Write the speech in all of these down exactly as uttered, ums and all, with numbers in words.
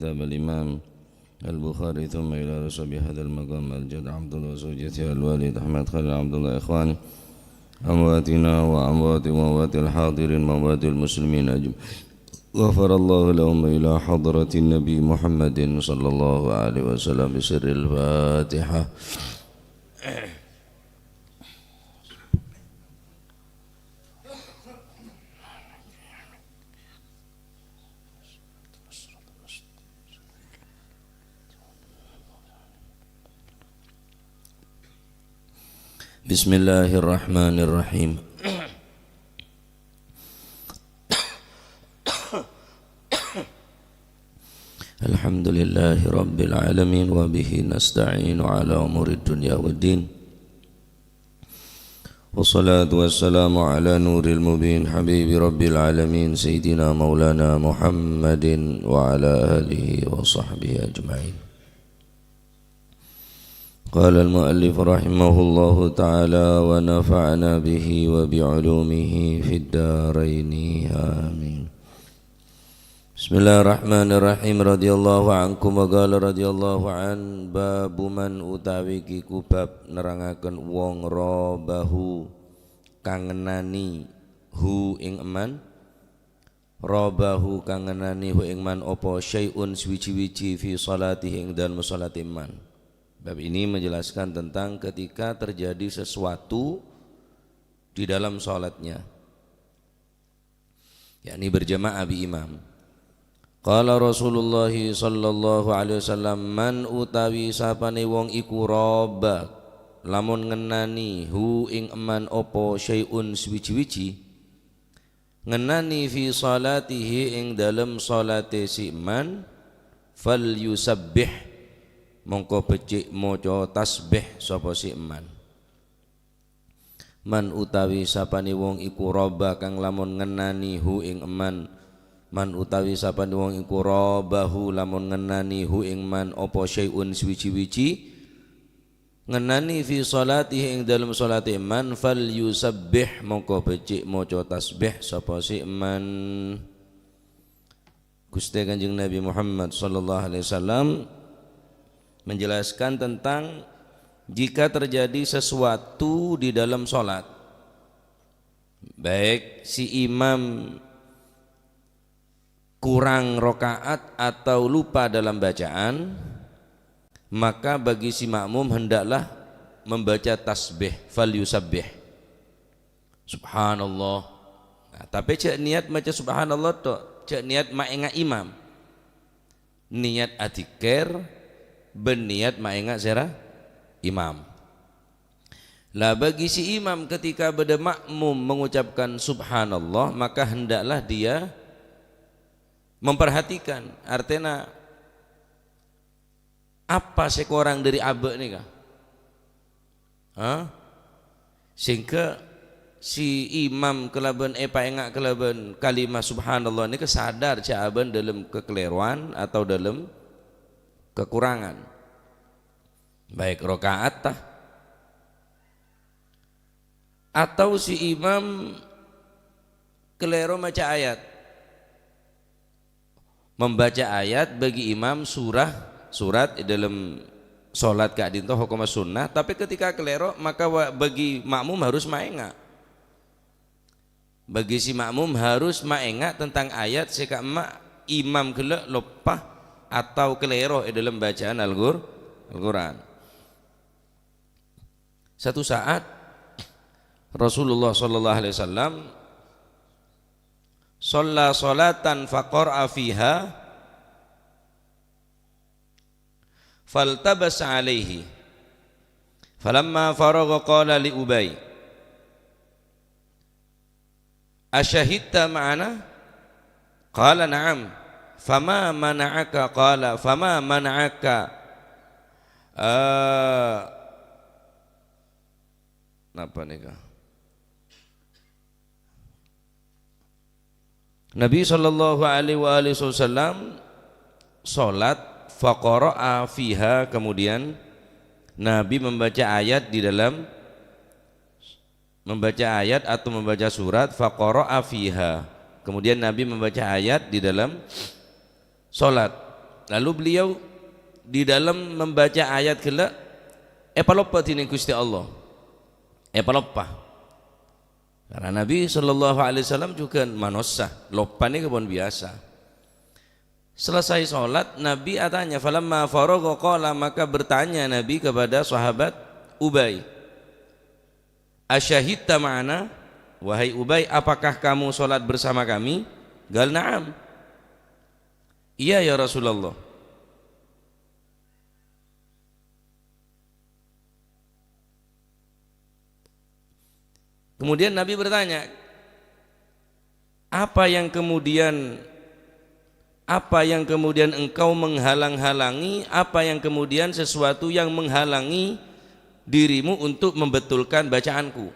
كتاب الإمام البخاري، ثم إلى رسول بهذا المقام الجد عبد الله وزوجته الوالد أحمد خليل عبد الله، إخواني أمواتنا وأموات وأموات الحاضرين وأموات المسلمين أجمعين. غفر الله لهم إلى حضرة النبي محمد صلى الله عليه وسلم بسر الفاتحة. بسم الله الرحمن الرحيم. الحمد لله رب العالمين، وبه نستعين على أمور الدنيا والدين. والصلاة والسلام على نور المبين حبيب رب العالمين سيدنا مولانا محمد وعلى آله وصحبه أجمعين. قال المؤلف رحمه الله تعالى ونفعنا به وبعلومه في الدارين. آمين. Bismillahirrahmanirrahim. Radhiyallahu ankum wa qala radhiyallahu an. Babu man utawi kiku bab nerangaken wong rabahu kang ngenani hu ing eman. Rabahu kang ngenani hu ing man apa syai'un suwiji-wiji fi salatihi ing dalem salate man. Bab ini menjelaskan tentang ketika terjadi sesuatu di dalam salatnya, yakni berjamaah bi imam. Qala Rasulullah sallallahu alaihi wasallam, "Man utawi sapane wong iku roba, lamun ngenani hu ing eman apa syai'un suwiji-wiji, ngenani fi salatihi ing dalem salate si eman, fal yusabbih, mongko becik maca tasbih sapa si eman." Man utawi sapane wong iku roba kang lamun ngenani hu ing eman, man utawi sapane wong iku robahu lamun ngenani hu ing man apa syai'un suwiji-wiji, ngenani fi salatihi ing dalem salate man, fal yusabbih, mongko becik maca tasbih sapa si man. Guste Kanjeng Nabi Muhammad sallallahu alaihi wasallam menjelaskan tentang jika terjadi sesuatu di dalam salat, baik si imam kurang rakaat atau lupa dalam bacaan, maka bagi si makmum hendaklah membaca tasbih, fal yusabbih. Subhanallah. Nah, tapi cek niat maca subhanallah tok, cek niat maenga imam. Niat adzikir, ben niat maenga sera imam. Lah bagi si imam ketika beda makmum mengucapkan subhanallah, maka hendaklah dia memperhatikan. Artinya, apa sè korang dhâri abâ' nèka? Hah? Sèngghâ si imam kalabân èpaènga' kalabân kalimah subhanallah nèka sadar jhâ' abâ' dâlem kakalèrowan atau dâlem kakorangan. Baik raka'at ta? Atau si imam kalèro maca ayat. Membaca ayat bagi imam surah, surat è dâlem sholat ka'dinto hokomma sunnah, tapè ketika kalèro, maka wa-, bagi makmum harus maènga'. Bagi si makmum harus maènga' tentang ayat sè ka'emma imam ghellâ' loppa atau kalèro è dâlem bacaan Al-Qur-, Al-Qur'an. Satu saat, Rasulullah sallallahu alaihi wasallam shalla shalatan faqara'a fiha, faltabasa alaihi. Falamma faragha qala li Ubay, "Asyahidta ma'ana?" Qala, "Na'am." "Fama mana'aka?" Qala, "Fama mana'aka?" Eh, napa nèka? Nabi sallallahu alaihi wa alihi wasallam sholat, faqara'a fiha, kemudian Nabi membaca ayat di dalam membaca ayat atau membaca surat, faqara'a fiha. Kemudian Nabi membaca ayat di dalam sholat. Lalu beliau di dalam membaca ayat ghellâ' èpaloppa dhinèng Ghustè Allah. Èpaloppa. Karena Nabi sallallahu alaihi wasallam juga manossa, loppa nèka pon biyasa. Selesai sholat, Nabi atanya, "Falamma faragha qala," maka bertanya Nabi kepada sahabat Ubay, "Asyahidta ma'ana?" "Wahai Ubay, apakah kamu sholat bersama kami?" Qal, "Na'am." "Iya, ya Rasulullah." Kemudian Nabi bertanya, "Apa yang kemudian, apa yang kemudian engkau menghalang-halangi, apa yang kemudian sesuatu yang menghalangi dirimu untuk membetulkan bacaanku?"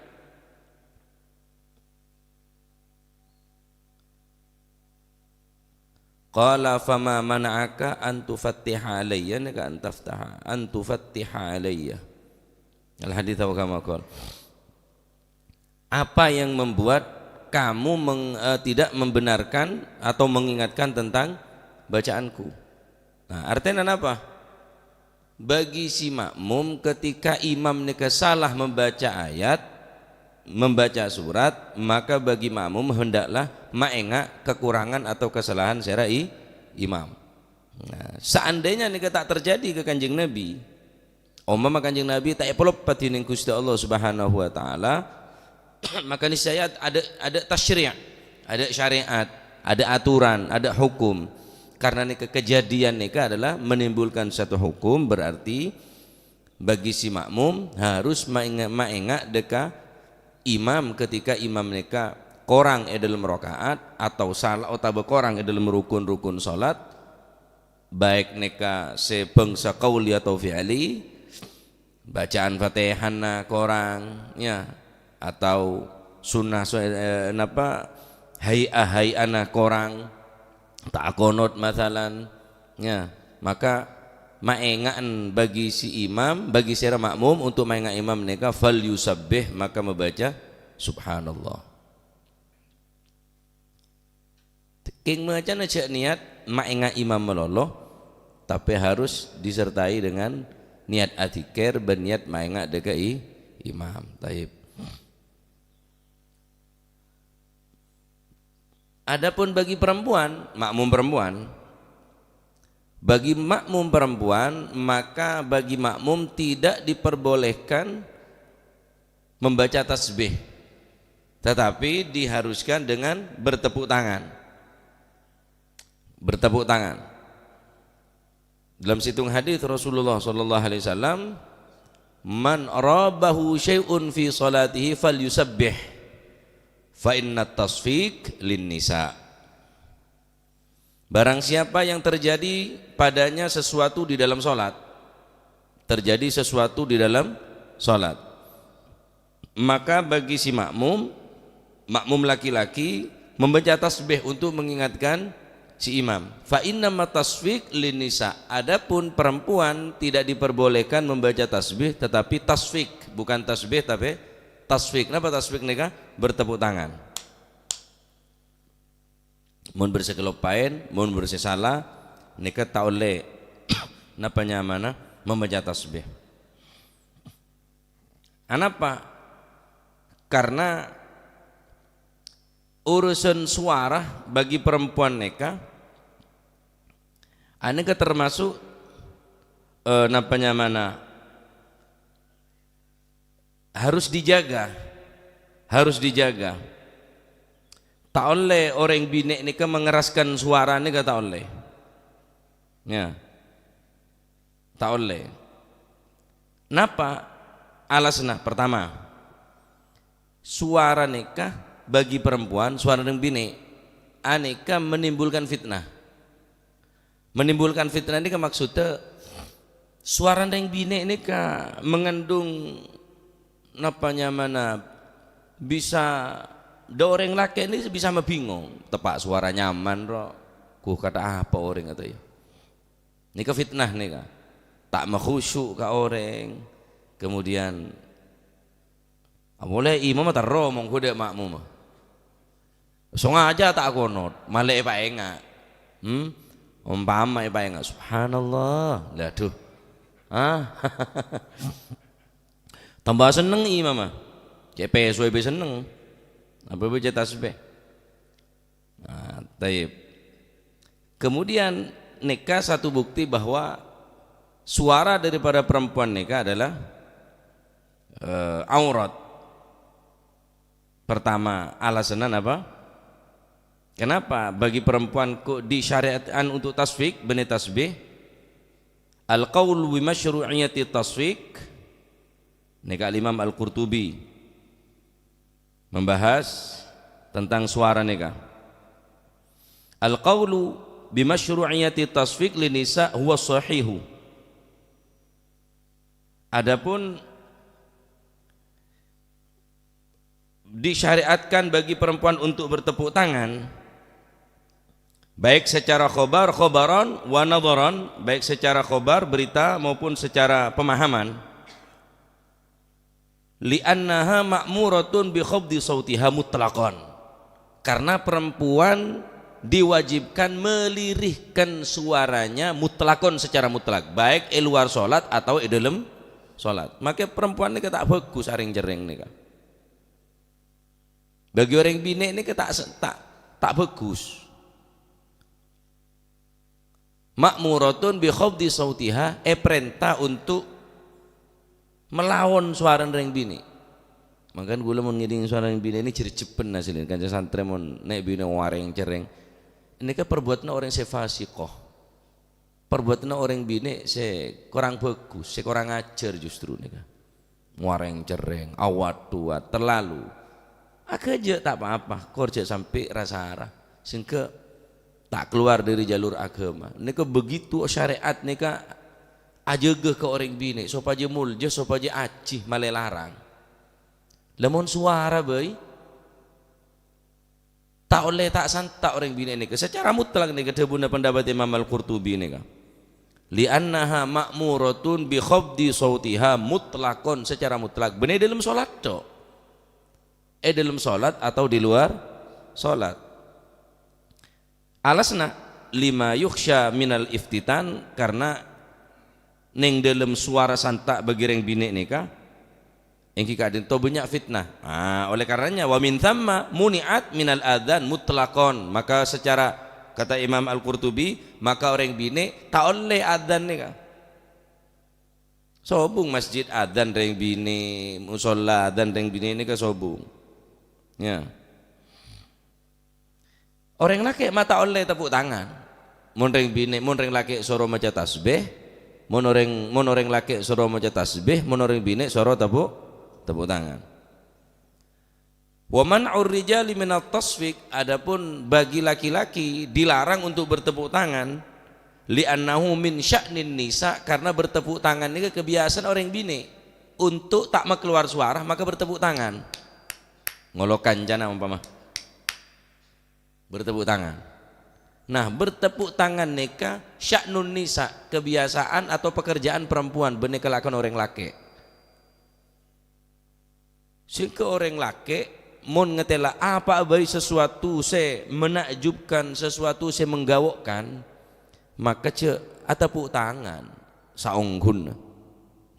Qala, "Fama mana'aka an tufattiha alayya?" Nèka an taftaha, an tufattiha alayya. Al-hadits aw kama qal. Apa yang membuat kamu meng-, eh, tidak membenarkan atau mengingatkan tentang bacaanku? Nah, artinya apa? Bagi si makmum, ketika imam nèka salah membaca ayat, membaca surat, maka bagi makmum hendaklah maènga' kekurangan atau kesalahan sèra i-, imam. Nah, seandainya nèka ta' terjadi ka Kanjeng Nabi, umpama Kanjeng Nabi ta' èpaloppa dhinèng Ghustè Allah Subhanahu wa Ta'ala, maka niscaya ada, ada tasyri', ada syariat, ada aturan, ada hukum. Karena nèka kejadian nèka adalah menimbulkan satu hukum, berarti bagi si makmum harus maènga', maènga' dâ' ka imam ketika imam nèka korang è dâlem rakaat atau salah otabâ korang è dâlem rukun-rukun salat, baik nèka sè bângsa qauli atau fi'li, bacaan Fatihana korang, ya, atau sunnah su-, eh, napa, hai'ah-hai'ana korang, ta' akonot masalan, ya, maka maènga'an bagi si imam, bagi sèra makmum untuk maènga' imam nèka, "Fal yusabbih," maka mabaca subhanallah. Kèng macana jhâ' niat maènga' imam malolo, tapè harus disertai dengan niat adzikir bân niat maènga' dâ' ka i-, imam. Taib. Adapun bagi perempuan, makmum perempuan, bagi makmum perempuan, maka bagi makmum tidak diperbolehkan membaca tasbih, tetapi diharuskan dengan bertepuk tangan. Bertepuk tangan. Dalam situng hadis Rasulullah sallallahu alaihi wasallam, "Man rabahu syai'un fi salatihi falyusabbih, fa inna tasfik lin nisa." Barang siapa yang terjadi padanya sesuatu di dalam salat, terjadi sesuatu di dalam salat, maka bagi si makmum, makmum laki-laki membaca tasbih untuk mengingatkan si imam. Fa innama tasfik lin nisa. Adapun perempuan tidak diperbolehkan membaca tasbih, tetapi tasfik, bukan tasbih tapi tasfik. Napa tasfik nèka? Bertepuk tangan. Mon bârâs kaloppaèn, mon bârâs sala, nèka ta' ollè napa nyamana mamaca tasbih. Anapa? Karena urusan suara bagi perempuan nèka, anèka termasuk, eh, napa nyamana harus dijaga, harus dijaga. Ta' ollè orèng binè' nèka mengeraskan suara nèka ta' ollè. Ya. Ta' ollè. Napa alasanna? Pertama, suara nèka bagi perempuan, suara orèng binè', anèka menimbulkan fitnah. Menimbulkan fitnah nèka maksudnya suara orèng binè' nèka mengandung napa nyamana bisa, dâ' orèng lakè' nèka bisa mabingong, teppa' suara nyaman ro, ghu kata apa orèng atau ya. Nèka fitnah nèka. Ta' makhusyuk ka orèng. Kemudian, ah, polè imam terro monggu dâ' makmum. Sengaja ta' akonot, malè èpaènga'. Hmm? Ompama èpaènga', "Subhanallah." Lah, adhu. Ah. Tamba senneng imamma. Cè' pèsoè bhâi senneng. Apa bâca tasbih? Nah, taib. Kemudian, nèka satu bukti bahwa suara daripada perempuan nèka adalah, eh, aurat. Pertama, alasanna napa? Kenapa bagi perempuan kok disyariatkan untuk tasfik, bânnè tasbih? Al-qaulu bi masyru'iyati tasfik, nèka Al-Imam Al-Qurtubi membahas tentang suara nèka. Al-qaulu bi masyru'iyati tasfik lin nisa huwa sahihu. Adapun disyariatkan bagi perempuan untuk bertepuk tangan, baik secara khobar, khobaron, wa nadharon, baik secara khobar, berita, maupun secara pemahaman, "Li'annaha ma'muratun bi khafdi sautiha mutlaqan." Karena perempuan diwajibkan melirihkan suaranya mutlakon, secara mutlak, baik è luar sholat atau è dalam sholat. Maka perempuan nèka ta' bhâghus arèng-cerrèng nèka. Bagi orèng binè' nèka ta' se-, ta', ta' bhâghus. Ma'muratun bi khafdi sautiha, èparènta untuk malaon sowarana rèng binè'. Mangkana kaulâ mon ngèdhing sowarana rèng binè' nè jherjhebhân asli, kanca santrè mon nè' binè' warèng-cerrèng. Nèka perbuatanna orèng sè fasiqah. Perbuatanna orèng binè' sè korang bhâghus, sè korang ajhâr justru nèka. Warèng-cerrèng, awat-dowat, terlalu. Aghâjâ' ta' pa-apa, kor jhâ' sampè' ra-sara. Sèngghâ ta' kalowar dâri jalur aghâma. Nèka begitu syarè'at nèka ajâgâ ka orèng binè', sopajâ molja, sopajâ ajhi, malè larang. Lamon sowara bhâi, ta' ollè ta' santa' orèng binè' nèka. Sacara mutlak nèka dhâbuna pendapat Imam Al-Qurtubi nèka. "Li'annaha ma'muratun bi khafdi sautiha mutlaqon," sacara mutlak. Bânnè dâlem sholat, Cok. È dâlem sholat atau di luar sholat. Alasna, "Lima yukhsha minal iftitan," karena neng dâlem sowara santa' bagi rèng binè' nèka, èngghi ka'dinto bânnya' fitnah. Ah, oleh karenanya, wa min tsamma muni'at minal adzan mutlaqon. Maka secara, kata Imam Al-Qurtubi, maka orèng binè' ta' ollè adzan nèka. Sobung masjid adzan rèng binè', musholla adzan rèng binè' nèka sobung. Ya. Orèng lakè' ma' ta' ollè tepuk tangan. Mon rèng binè', mon rèng lakè' soro maca tasbih, mon orèng, mon orèng lakè' soro maca tasbih, mon orèng binè' soro tepuk, tepuk tangan. "Wa man'ur rijali minat tasfik," adapun bagi laki-laki dilarang untuk bertepuk tangan, "li'annahu min sya'nin nisa," karena bertepuk tangan nèka kebiasaan orèng binè'. Untuk ta' makalowar sowara, maka bertepuk tangan. Ngolok kancana umpama. Bertepuk tangan. Nah, bertepuk tangan nèka sya'nun nisa, kebiasaan atau pekerjaan perempuan, bânnè kalakon orèng lakè'. Sèngghâ orèng lakè', mon ngatèla' apa'a bhâi sesuatu sè menakjubkan, sesuatu sè menggawo'kan, maka jhâ' atepuk tangan saongghuna.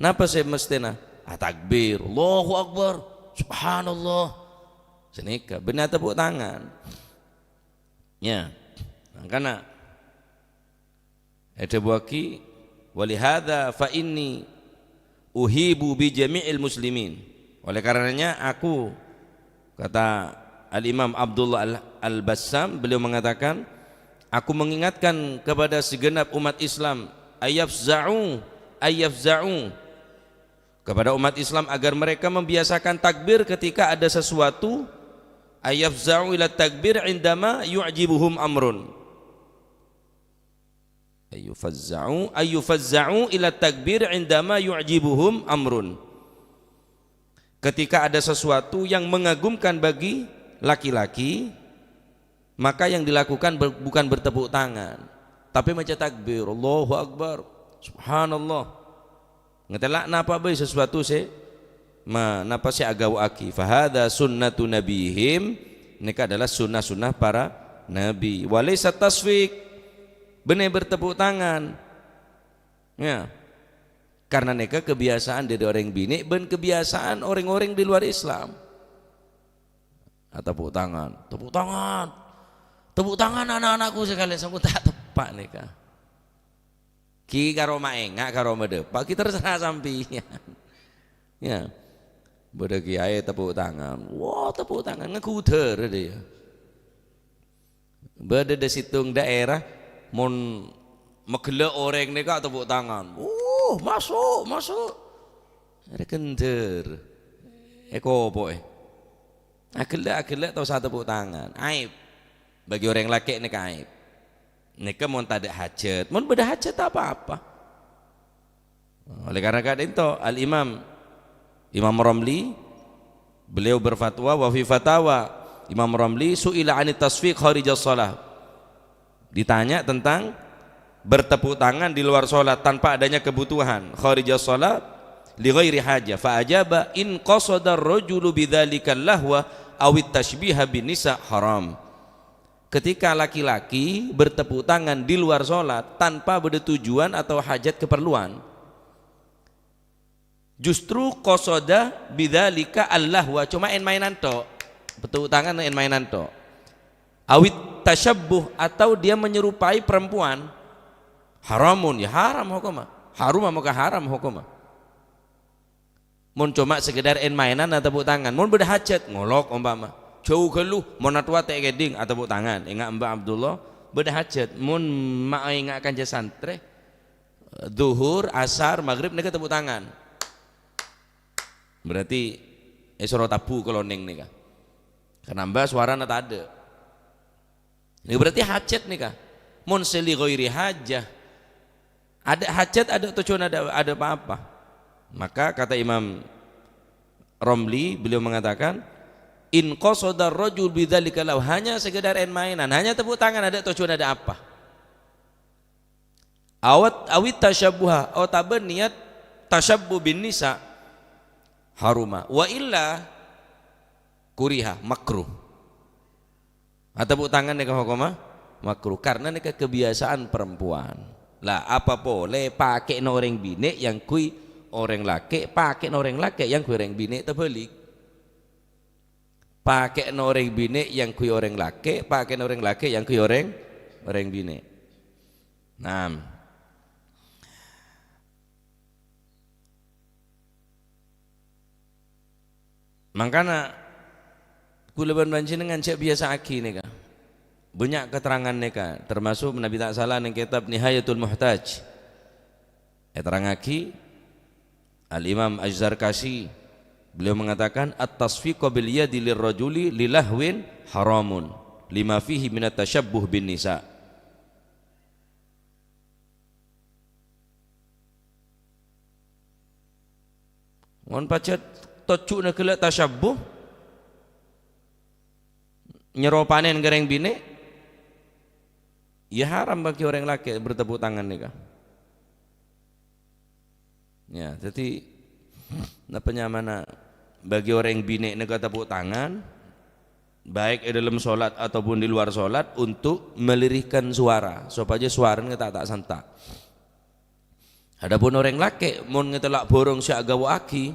Napa sè mestèna? Atakbir, "Allahu Akbar, Subhanallah." Sanèka, bânnè atepuk tangan. Ya, mangkana èdhâbuwâghi, "Walihadza fa inni uhibu bi jami'il muslimin." Oleh karenanya aku, kata Al-Imam Abdullah Al-, Al-Bassam, beliau mengatakan, "Aku mengingatkan kepada segenap umat Islam, ayafza'u, ayafza'u, kepada umat Islam agar mereka membiasakan takbir ketika ada sesuatu, ayafza'u ila takbir indama yu'jibuhum amrun." Ayufazza'u, ayufazza'u ila takbir indama yu'jibuhum amrun. Ketika ada sesuatu yang mengagumkan bagi laki-laki, maka yang dilakukan ber-, bukan bertepuk tangan, tapi maca takbir, "Allahu Akbar, Subhanallah." Ngatèla' napa bhâi sesuatu sè ma-, napa sè agawa'aghi. "Fahadza sunnatu nabihim," nèka adalah sunnah-sunnah para nabi. "Walaisa tasfik," Bânnè bertepuk tangan. Ya. Karena nèka kebiasaan dâri orèng binè' bân kebiasaan orèng-orèng di luar Islam. Ah, tepuk tangan, tepuk tangan, tepuk tangan anak-anakku sekalian, sampun ta' teppa' nèka. Ghi' karo maènga', karo madâpa', ghi' terserah sampèyan. Ya. Bâdâ kiyaè tepuk tangan. Wah, tepuk tangan, ngagudâr dâ' iyâ. Bâdâ dâ' sèttong daerah, mon maghellâ' orèng nèka tepuk tangan. "Oh, masuk, masuk." Arè ghender. Èkopo'è. Aghellâ'-aghellâ' ta' osa tepuk tangan. Aib. Bagi orèng lakè' nèka aib. Nèka mon tadâ' hajat. Mon bâdâ hajat, ta' pa-apa. Oleh karena ka'dinto, Al-Imam, Imam Romli, beliau berfatwa, wa fi fatawa Imam Romli, su'ila anit tasfiq kharijas shalah. Ditanya tentang bertepuk tangan di luar sholat tanpa adanya kebutuhan, kharijas shalah, li ghairi hajah. Fa ajaba, "In qasada rajulu bidzalikal lahwa awit tashbiha bin nisa haram." Ketika laki-laki bertepuk tangan di luar sholat tanpa bâdâ tujuan atau hajat keperluan, justru qasada bidzalika al-lahwa, cuma èn-maènan tok. Bertepuk tangan èn-maènan tok. Awit tasyabbuh, atau dia menyerupai perempuan, haramun, ya haram hukumma. Haruma maka haram hukumma. Mon coma sekedar èn-maènan atau tepuk tangan. Mon bâdâ hajat, ngolok ompama. Jhâu ghâllu, mon atowa ta' èkèdhing, atau tepuk tangan. Enga' Mbah Abdullah, bâdâ hajat. Mon ma' enga' kanca santrè, Zuhur, Asar, Maghrib, nèka tepuk tangan. Berarti èsoro tabu kalonèng nèka. Kenamba sowarana tadâ'. Nèka berarti hajat nèka. Mon sè li ghairi hajah, adâ' hajat, adâ' tojjhuwân, adâ', adâ' pa-apa. Maka kata Imam Romli, beliau mengatakan, "In qasada rajul bidzalika lahu," hanya sekedar èn-maènan, hanya tepuk tangan, adâ' tojjhuwân, adâ' apa. Awat, awit tasyabbuha, otabâ niat tasyabbuh bin nisa, haruma. Wa illa kuriha, makruh. Atepuk tangan nèka hokomma makruh, karena nèka kebiasaan perempuan. Lah, apa polè pakè'na orèng binè' èyangghuy orèng lakè', pakè'na orèng lakè' èyangghuy orèng binè', tabâlik. Pakè'na orèng binè' èyangghuy orèng lakè', pakè'na orèng lakè' èyangghuy orèng, orèng binè'. Naam. Mangkana, kaulâ bân panjhennengngan jhâ' biyasa'aghi nèka. Bânnya' keterangan nèka, termasuk manabi ta' sala neng kètab Nihayatul Muhtaj. Èterrangaghi Al-Imam Az-Zarkashi, beliau mengatakan, "At-tasfiqu bil yadi lirrajuli lilahwin haramun, lima fihi minat tasyabbuh bin nisa." Mon pajhât tojjhuna ghellâ' tasyabbuh, nyeropanè ka rèng binè', ya haram bagi orèng lakè' bertepuk tangan nèka. Ya, dhâddhi, napa nyamana bagi orèng binè' nèka tepuk tangan, baik è dâlem sholat ataupun di luar sholat, untuk melirihkan suara, sopajâ sowarana ta', ta' santa'. Adapun orèng lakè', mon ngatellâ' bhurung sè agâwâ'aghi,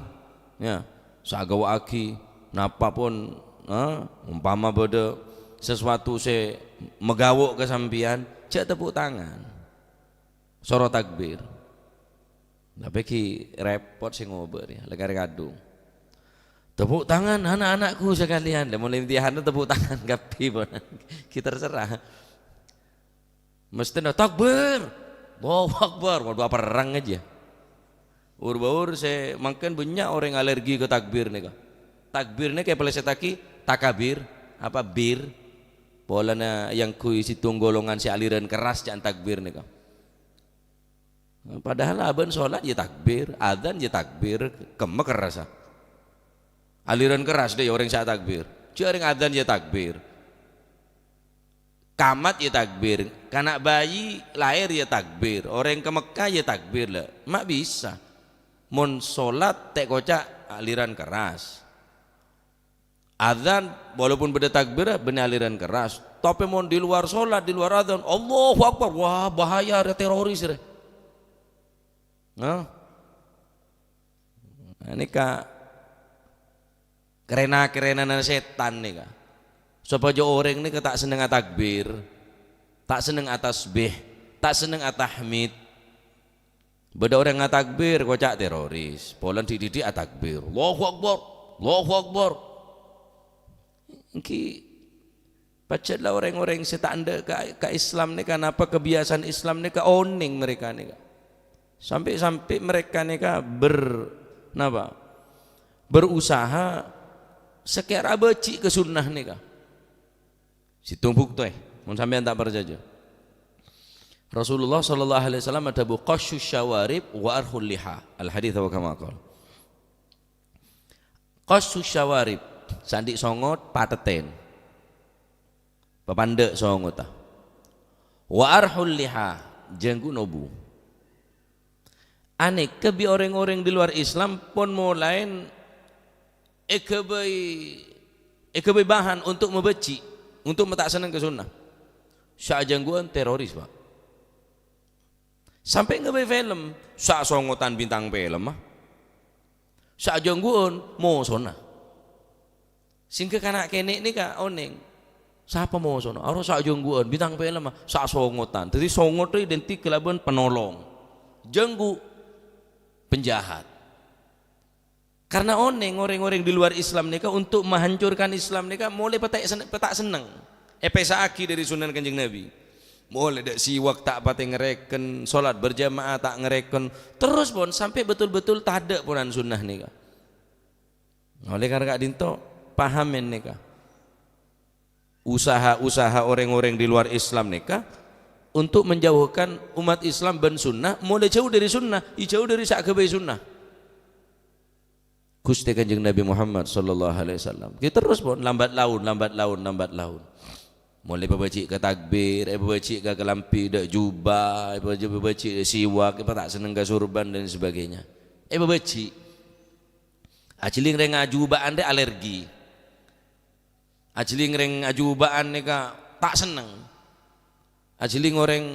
ya, sè agâwâ'aghi, napa pon, eh, ompama bâdâ sesuatu sè magâwâ' ka sampèyan, jhâ' tepuk tangan. Soro takbir. Tapè ghi' rèpot sè ngobâ rèya, la karè kadhung. Tepuk tangan anak-anakku sekalian. Lah, mon imtihan tepuk tangan kabbhi, pon. Ghi' terserah. Mesthèna takbir. Allahu Akbar. Waduh, aperrang aja. Ur-baur sè mangkèn bânnya' orèng alergi ka takbir nèka. Takbir nèka èpalèsèttaghi takabir, apa bir. Polana èyangghuy sèttong golongan sè aliran kerras ca'na takbir nèka. Padahal abâ'na sholat ya takbir, adzan ya takbir, kemma kerrassa. Aliran kerras dâ' iyâ orèng sè atakbir. Jhâ' orèng adzan ya takbir. Kamat ya takbir, kana' bayi lahir ya takbir, orèng ka Mekkah ya takbir, la ma' bisa. Mon sholat ta' èkoca' aliran kerras. Adzan walaupun bâdâ takbir, bânnè aliran kerras. Tapè mon di luar sholat, di luar adzan, "Allahu Akbar." Wah, bahaya, rè teroris, rè. Nah. Nah, nèka karèna-karènana sètan nèka. Sopajâ orèng nèka ta' senneng atakbir, ta' senneng atasbih, ta' senneng atahmid. Bâdâ orèng atakbir, koca' teroris. Polana dhi'-dhi'-dhi' atakbir. "Allahu Akbar, Allahu Akbar." Èngghi pajhât la orèng-orèng sè ta' endâ' ka, ka Islam nèka, napa kebiasaan Islam nèka, onèng mereka nèka. Sampè'-sampè' mereka nèka ber-, napa? Berusaha sakèra abâji' ka sunnah nèka. Sèttong bukto, è, mon sampèyan ta' parcajâ. Rasulullah sallallahu alaihi wasallam adhâbu, "Qassus syawarib wa arkhul liha." Al hadits wa kama qal. Qassus syawarib, sè andi' songot, patettèn. Papandhâ' songotta. Wa arkhul liha, jhângghu' nobu. Anèka bi' orèng-orèng di luar Islam pon molaè èghâbây, èghâbây bahan untuk mabâji', untuk mata' senneng ka sunnah. Sajhângghu'ân teroris, Pak. Sampè' ngeghâbây film, sasongotan bintang film, ah. Sajhângghu'ân mosona. Sehingga kana' kènè' nèka onèng, sapa mosona? Aro sajhângghu'ân, bintang film, ah, sasongotan. Dhâddhi songot rè identik kalabân penolong. Jhângghu', penjahat. Karena onèng orèng-orèng di luar Islam nèka untuk menghancurkan Islam nèka molaè pata' sen-, pata' senneng. Èpèsa'aghi dhâri sunnah Kanjeng Nabi. Molaè dâ' siwak ta' patè ngarèken, sholat berjamaah ta' ngarèken. Terros pon sampè' betul-betul tadâ' ponan sunnah nèka. Oleh karena ka'dinto, pahamen nèka. Usaha-usaha orèng-orèng di luar Islam nèka untuk menjauhkan umat Islam bân sunnah, molaè jhâu dhâri sunnah, èjhâu dhâri sè aghâbây sunnah. Ghustè Kanjeng Nabi Muhammad sallallahu alaihi wasallam. Ghi terros pon lambat laun, lambat laun, lambat laun. Molaè èpabâji' ka takbir, èpabâji' ka kalambhi dâ' jubah, èpabâji', èpabâji' siwak, èpata' senneng ka surban dan sebagainya. Èpabâji'. Ajhâling rèng ajuba'an rè alergi. Ajhâling rèng ajuba'an nèka ta' senneng. Ajhâling orèng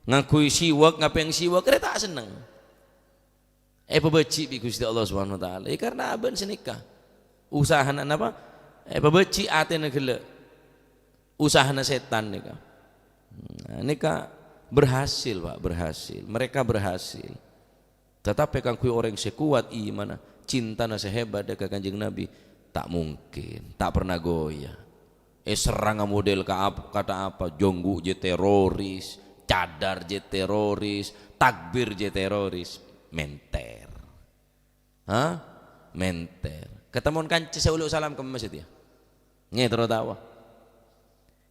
ngangghuy siwak, ngapèng siwak, rè ta' senneng. Èpabâji' bi' Ghustè Allah Subhanahu wa Ta'ala. Ya, karena abâ'na sanèka. Usahana napa? Èpabâji' atèna ghellâ'. Usahana sètan nèka. Nah, nèka berhasil, Pak, berhasil. Mereka berhasil. Tatapè kaangghuy orèng sè kowat imanna, cintana sè hebat ka Kanjeng Nabi, ta' mungkin, ta' pernah goyah. Èserrang model ka ap-, kata apa, jhângghu' jiyâ teroris, cadar jiyâ teroris, takbir jiyâ teroris. Mènter. Hah? Mènter. Katemmowan kanca sè olo' salam kemma satèya? Ngètèro tao?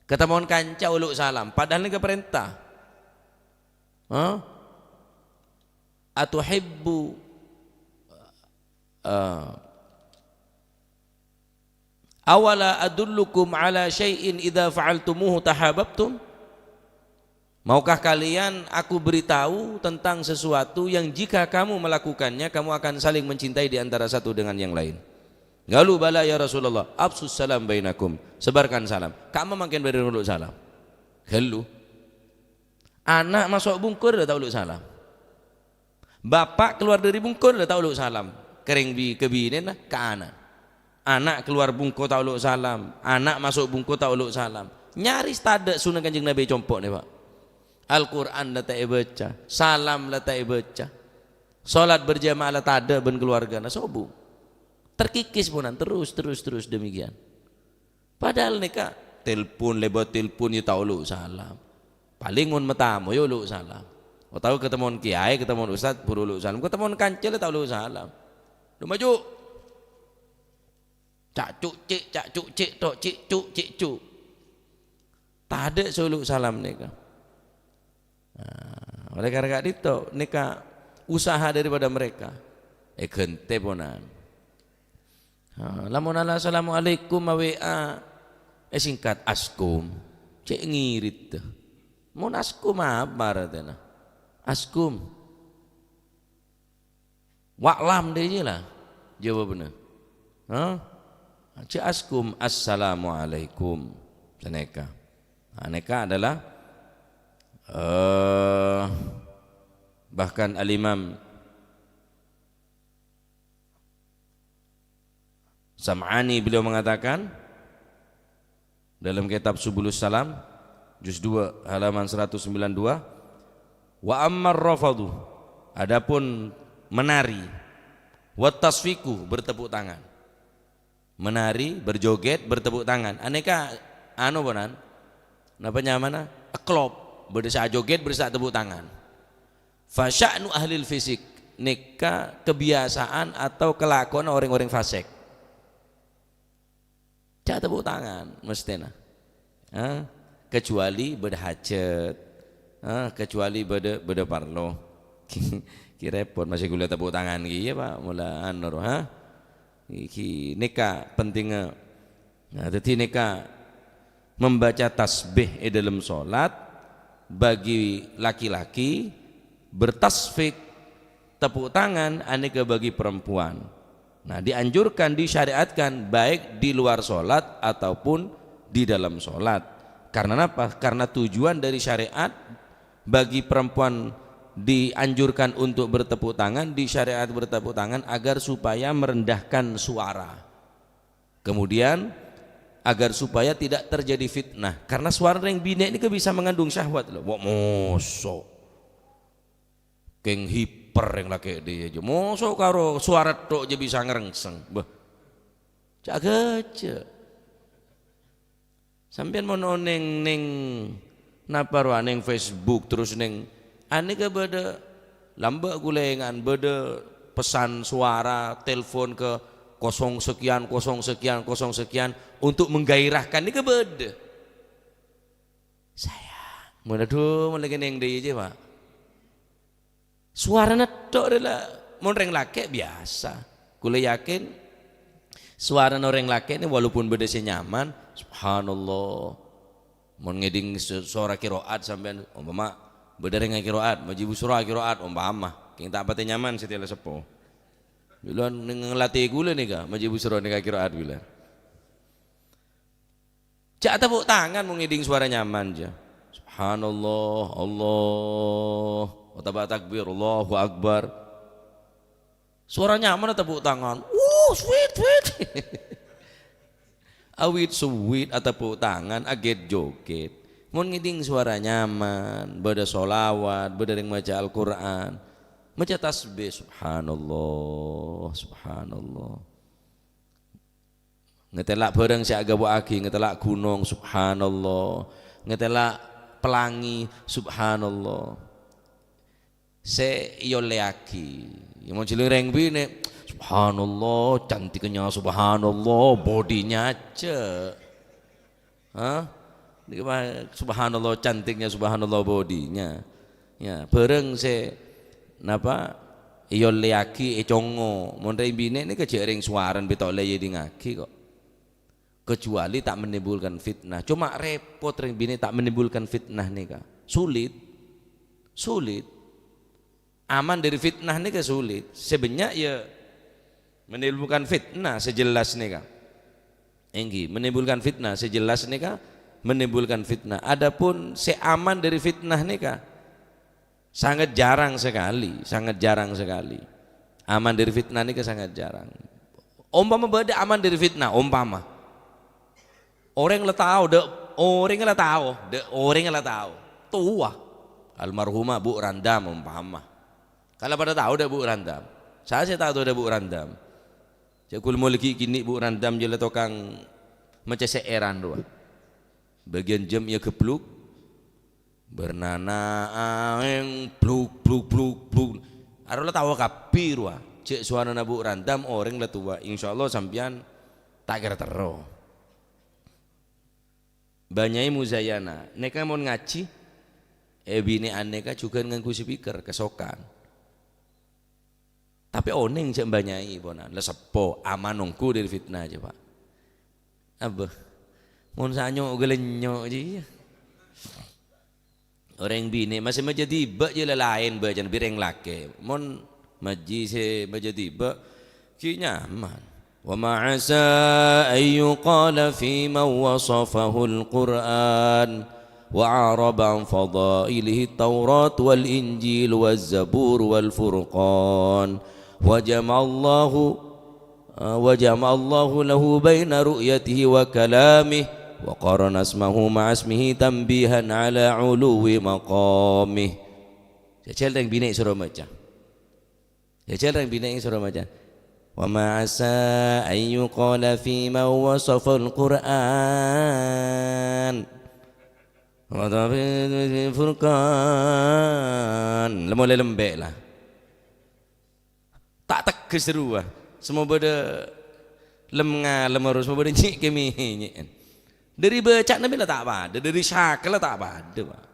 Katemmowan kanca olo' salam, padahal nèka parènta. Hah? Atuhibbu, eh, "Awala adullukum ala syai'in idza fa'altumuhu tahabbtum?" Maukah kalian aku beritahu tentang sesuatu yang jika kamu melakukannya, kamu akan saling mencintai di antara satu dengan yang lain? Qalu, "Bala ya Rasulullah, afsus salam bainakum." Sebarkan salam. Kamma mangkèn bâdâ olo' salam? Ghâllu. Ana' maso' bungkur la ta' olo' salam. Bapa' kalowar dhâri bungkur la ta' olo' salam. Ka rèng bi-, ka binèna, ka ana'. Ana' kalowar bungko ta' olo' salam. Ana' maso' bungko ta' olo' salam. Nyaris tadâ' sunnah Kanjeng Nabi compo'na, Pak. Al-Qur'an la ta' èbâca. Salam la ta' èbâca. Sholat berjamaah la tadâ' bân kalowargana. Sobu. Terkikis ponan. Terus, terus, terus demikian. Padahal nèka, telpon, lèbât telpon, ya ta' olo' salam. Palèng mon matamoy olo' salam. Otabâ katemmowan kèyaè, katemmowan ustad, buru olo' salam. Katemmowan kanca la ta' olo' salam. Dhu maju. Ca'cu' ci', ca'cu' ci' to', ci' cu', ci' cu'. Tadâ' sè olo' salam nèka. Nah, oleh karena ka'dinto, nèka usaha daripada mereka. Èghântè ponan. Ha, lamon ala assalamualaikum ma-W A, èsingkat askum. Cè' ngirit, tè. Mon askum apa artèna? Askum. Wa'lam dâ' iyâ la jâwâbbhâ. Ha? Cè' askum, "Assalamualaikum." Sanèka. Nah, nèka adalah, eh, bahkan Al-Imam Sam'ani beliau mengatakan dalam kitab Subulus Salam, juz dua, halaman seratus sembilan dua, "Wa ammar rafadu, adapun menari, wat tasfiku, bertepuk tangan." Menari, berjoget, bertepuk tangan. Anèka, anu, ponan? Napa nyamana? Eklop. Bâdâ sè ajoget, bâdâ sè atepuk tangan. Fa sya'nu ahlil fisik. Nèka kebiasaan atau kelakuan orang-orang fasik. Jhâ' tepuk tangan, mestèna. Hah? Kecuali bâdâ hajat. Hah? Kecuali bâdâ, bâdâ parlo. Ki rèpot, masih ghulâ tepuk tangan ki, iyâ, Pak. Mula anu, ha? Iki nèka pentingnga. Nah, dhâddhi nèka membaca tasbih è dâlem sholat bagi laki-laki, bertasfik, tepuk tangan, anèka bagi perempuan. Nah, dianjurkan, disyariatkan baik di luar sholat ataupun di dalam sholat. Karena apa? Karena tujuan dari syariat bagi perempuan dianjurkan untuk bertepuk tangan, di syariat bertepuk tangan agar supaya merendahkan suara. Kemudian, agar supaya tidak terjadi fitnah. Karena suara rèng binè' nèka bisa mengandung syahwat, lho. Wa, moso'. Kèng hiper rèng lakè' dhiyâ jâ. Moso' karo suara tok jâ bisa ngrèngsèng. Bâh. Jhâ' ghâjâ. Sampèyan mon onèng nèng napa rowa nèng Facebook terros nèng anèka bâdâ lambâ' ghulèngan, bâdâ pesan suara, telepon ke kosong sekian, kosong sekian, kosong sekian untuk menggairahkan nèka bâdâ. Sayang. Mon adhu, mon lagi nèng dhiyâ jâ, Pak. Suarana tok rè la, mon rèng lakè' biyasa. Kaulâ yakin suarana orèng lakè' nè walaupun bâdâ sè nyaman, subhanallah. Mon ngèdhing su-, sora qiraat sampèyan, umpama bâdâ rèng qiraat, Maji Busra qiraat, umpama, kèng ta' patè nyaman satèya la seppo. Bilân neng-, ngelatè kaulâ nèka, Maji Busra nèka qiraat bilân. Jhâ' tepuk tangan mon ngèdhing suara nyaman jâ. Subhanallah, Allah, otabâ takbir, Allahu Akbar. Suara nyaman tepuk tangan. Wuh, sweet, sweet. Awit suwit atepuk tangan, aget joget. Mon ngèdhing suara nyaman, bâdâ sholawat, bâdâ rèng maca Al-Qur'an, maca tasbih, subhanallah, subhanallah. Ngatèla' bhârâng sè aghâbâ'âghi, ngatèla' ghunong, subhanallah. Ngatèla' pelangè, subhanallah. Sè èollèyaghi, mon jhâlâng rèng binè', subhanallah, cantiknya, subhanallah, bodinya jâ. Hah? Nèka, subhanallah, cantiknya, subhanallah, bodinya. Ya, bhârâng sè, napa, èollèyaghi, ècongngo'. Mon rèng binè' nèka jhâ' rèng sowarana bhâi ta' ollè èdingngaghi, kok. Kecuali ta' menimbulkan fitnah. Coma rèpot rèng binè' ta' menimbulkan fitnah nèka. Sulit. Sulit. Aman dari fitnah nèka sulit. Sè bânnya' ya menimbulkan fitnah sè jelas nèka. Èngghi, menimbulkan fitnah sè jelas nèka, menimbulkan fitnah. Adapun sè aman dari fitnah nèka, sangat jarang sekali, sangat jarang sekali. Aman dari fitnah nèka sangat jarang. Ompama bâdâ aman dari fitnah, ompama. Orèng la tao, dâ', orèng la tao, dâ', orèng la tao. Towa. Almarhumah Bu Randam, ompama. Kan la padâ tao dâ' Bu Randam. Sapa sè ta' tao dâ' Bu Randam? Jhâ' ghulâ molè ghi' kènè' Bu Randam jhâ' la tokang maca sè'èran rowa. Bâgiyân jâm iyâ gebluk. Bârnana aèng, bluk, bluk, bluk, bluk. Aro la tao kabbhi rowa. Jhâ' sowarana Bu Randam orèng la towa. Insyaallah sampèyan ta' kèra terro. Mbah Nyai Muzayana, nèka mon ngajhi, è binè'an nèka jhughân ngangghuy speaker, kasokan. Tapè onèng jhâ' Mbah Nyai, ponan. La seppo, aman ongghu dâri fitnah, coba. Abbâ. Mon sanyo' ghâlennyo' jiyâ. Orèng binè' masè majâ dibâ' jiyâ la laèn bâcana bi' rèng lakè'. Mon majhi sè majâ dibâ', ghi' nyaman. وما عسى أن يقال في من وصفه القرآن وأعرب عن فضائله التوراة والإنجيل والزبور والفرقان، وجمع الله، آه، وجمع الله له بين رؤيته وكلامه، وقارن اسمه مع اسمه تنبيها على علو مقامه. Jhâjhâl rèng binè' soro maca. Jhâjhâl rèng binè' soro maca. وما عسى أن يقال في من وصف القرآن وطبيب الفرقان. Lem-molè lembè' la. Ta' tegghes rowa. Semmo bâdâ lem-ngalem ros, semmo bâdâ nyè'-kèmènyè'en. Dâri bâca'na bhâi la ta' padâ, dâri cakella ta' padâ, Pak.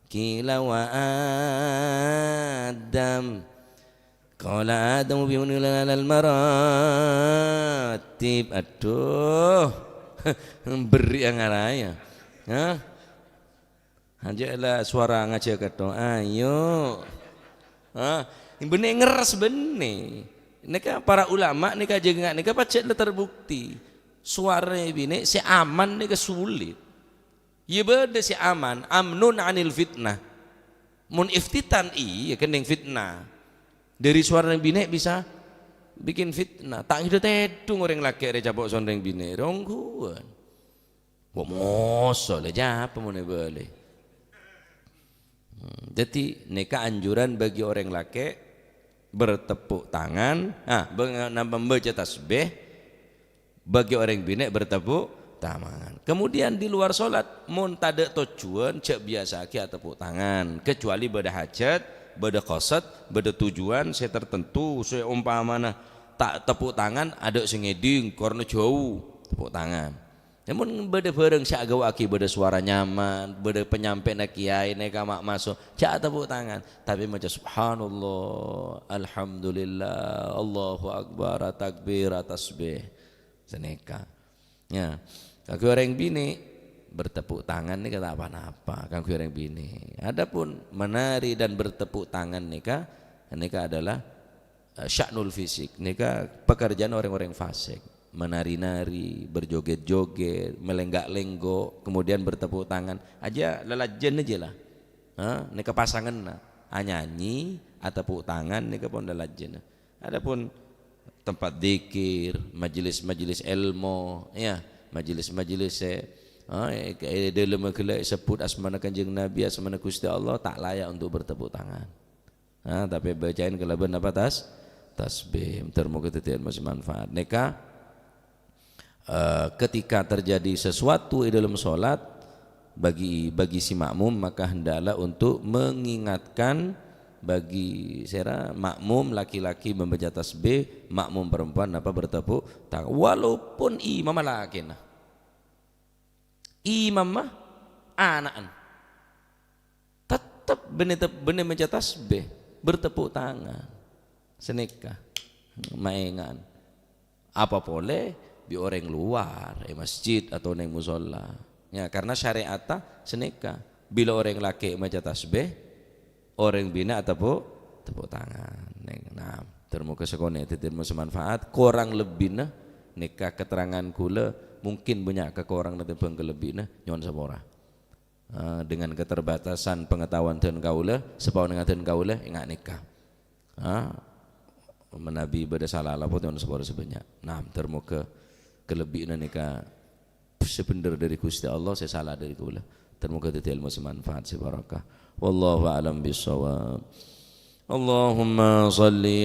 قيل وآدم. قال آدم بمنى على المراتب. Adhu. Berri' ngaraya. Hah? Hanja la suara ngajhâk kèto. Ayo. Hah? Bânnè ngerres bânnè. Nèka para ulama nèka jhâ' nga' nèka pajhât la terbukti. Suarana binè' sè aman nèka sulit. Iyâ bâdâ sè aman, amnun anil fitnah. Mon iftitan, iyâ kennèng fitnah. Dâri sowarana binè' bisa bikin fitnah. Ta' ngèdhâ tèdung orèng lakè' rè capo' sondheng binè', rè ongghuwân. Wa moso lè, jâ' apa mon èbâli? Hmm, dhâddhi nèka anjuran bagi orèng lakè' bertepuk tangan, ah, beng-, napa, mbaca tasbih, bagi orèng binè' bertepuk tangan. Kemudian di luar sholat, mon tadâ' tojjhuwân, jhâ' biyasa'aghi atepuk tangan, kecuali bâdâ hajat, bâdâ qasad, bâdâ tujuan sè tertentu, sè ompamana ta' tepuk tangan, adâ' sè ngèdhing, karna jhâu, tepuk tangan. Mon bâdâ bhârâng sè aghâbâ'aghi bâdâ sowara nyaman, bâdâ panyampèyanna kèyaè nèka ma' maso, jhâ' atepuk tangan, tapè maca subhanallah, alhamdulillah, Allahu akbar, atakbir, atasbih. Sanèka. Ya, kaangghuy orèng binè', bertepuk tangan nèka ta' pa-napa, kaangghuy orèng binè'. Adapun menari dan bertepuk tangan nèka, nèka adalah, eh, sya'nul fisik. Nèka pekerjaan orang-orang fasik. Menari-nari, berjoget-joget, melengga'-lenggo', kemudian bertepuk tangan. Ajâ lalajjhân ajâ la. Ha, nèka pasanganna. Anyanyi, atepuk tangan, nèka pon lalajjhânna. Adapun tempat dzikir, majelis-majelis èlmo, ya, majelis-majelis sè, ha, è, è dâlemma ghellâ' èsebbhut asmana Kanjeng Nabi, asmana Ghustè Allah, ta' layak untuk bertepuk tangan. Ha, tapè bâcaèn kalabân napa tas-, tasbih. Ter moghâ dhâddhi èlmo sè manfaat. Nèka, eh, ketika terjadi sesuatu di dalam sholat, bagi, bagi si makmum, maka hendaklah untuk mengingatkan bagi sèra makmum laki-laki membaca tasbih, makmum perempuan napa bertepuk tangan. Walaupun imam lakèna. Imamma ana'na. Tettep bânnè tep-, bânnè maca tasbih, bertepuk tangan. Sanèka. Maèngan. Apa polè bi' orèng lowar, è masjid atau neng musholla. Ya, karena syariatta sanèka. Bilâ orèng lakè' maca tasbih, orèng binè' atepuk, tepuk tangan. Neng, nah, ter moghâ sakonè' dhâddhi èlmo sè manfaat. Korang lebbina nèka keterangan kaulâ, mungkin bânnya' kakoranganna tèmbhâng kalebbiyanna, nyo'on sapora. Eh, dengan keterbatasan pengetahuan dân kaulâ, sapaonangnga dân kaulâ, enga' nèka. Ah, manabi bâdâ sala lapot nyo'on sapora sè bânnya'. Nah, ter moghâ kalebbiyanna nèka sè bhendher dâri Ghustè Allah, sè sala dâri kaulâ. Ter moghâ dhâddhi èlmo sè manfaat, sè barokah. Wallahu a'lam bissawab. Allahumma shalli